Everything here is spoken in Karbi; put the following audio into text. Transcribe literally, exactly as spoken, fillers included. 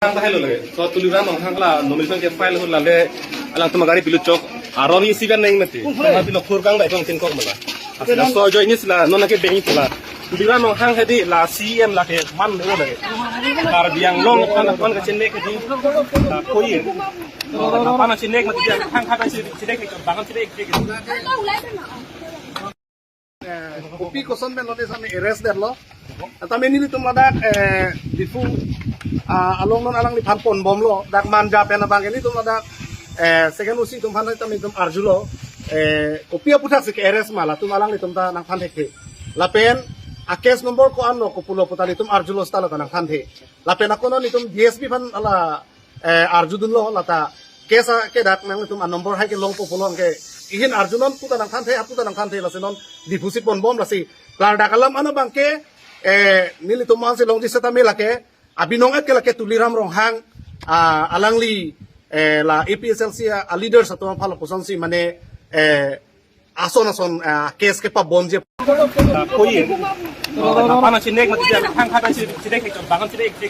Ang tahai lo lagi. So Tuliram Ronghang la nomination ke file hula le alangtum agari pilu chok. Aron isi kan neng mati. Tapi lo khur kang dai kong tin kok mala. Asla so join isla non ke beng pula. Tuliram Ronghang hadi la C E M la ke man lo lagi. Karbi Anglong pan pan ke chenek hadi. La koi. Pan chenek mati dia hang kata si chenek ke bangan chenek ke. Eh, kopi koson pen lone sami arrest detlo. Tame nelitum ladak, eh, Diphu, ah, along non alangliphan ponbomlo. Dak Manja pen abang nelitum ladak, eh, second O C atum aphan tame nelitum arjulo. Eh, kopi aputhaksi ke-arrest ma latum alanglitum ta nangthan thekthe. Lapen a-case number ko-an lo kopulo puta nelitum arjulo seta la ta nangthanthe. Lapen ako non nelitum D S P aphan hala eh, arjudunlo lata. Case a kedak nangtum a-number hai kelongpo pulo anke. Ihin arjunon puta nangthanthe, aputa nangthanthe lasi non Diphusi ponbom lasi. Klardak alam ano abangke, eh, nelitum ansi longji setame lake. Abinong et ke lake Tuliram Ronghang, ah, alangli, eh, la A P H L C a, a-leaders atum aphan lapuson si mane, eh, ason ason, ah, case kepabonji. Ah, koi. Pan chenek mati dia hang kata si chenek ke bangan chenek ke.